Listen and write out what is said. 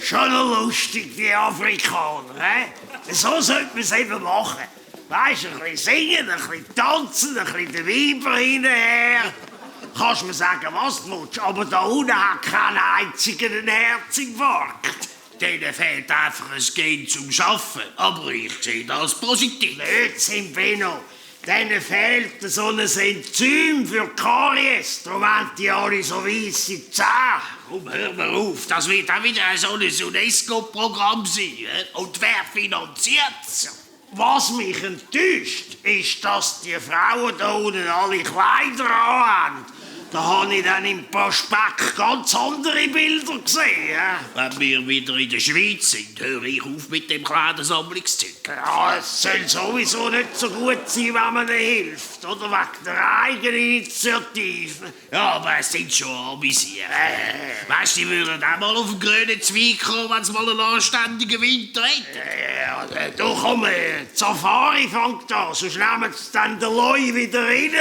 Schon noch lustig, die Afrikaner, hä? So sollte man es eben machen. Weisst, ein bisschen singen, ein bisschen tanzen, ein bisschen den Weiber hinterher. Kannst mir sagen, was du willst, aber da unten hat keinen einzigen einen Herzinfarkt. Denen fehlt einfach ein Gen zum Schaffen. Aber ich sehe das positiv. Blödsinn, Benno. Denen fehlt so ein Enzym für Karies. Darum haben die alle so weisse Zähne. Komm, hör mal auf. Das wird auch wieder so ein UNESCO-Programm sein. Und wer finanziert's? Was mich enttäuscht, ist, dass die Frauen da unten alle Kleider anhaben. Da habe ich dann im Prospekt ganz andere Bilder gesehen. Wenn wir wieder in der Schweiz sind, höre ich auf mit dem Kleidersammlungszeug. Ja, es soll sowieso nicht so gut sein, wenn man ihnen hilft. Oder wegen der Eigeninitiative. Ja, aber es sind schon amüsiert. Weißt du, die würden auch mal auf den grünen Zweig kommen, wenn es mal einen anständigen Winter hätten. Ja, du komm, die Safari fängt an, sonst nehmen sie dann den Leu wieder rein.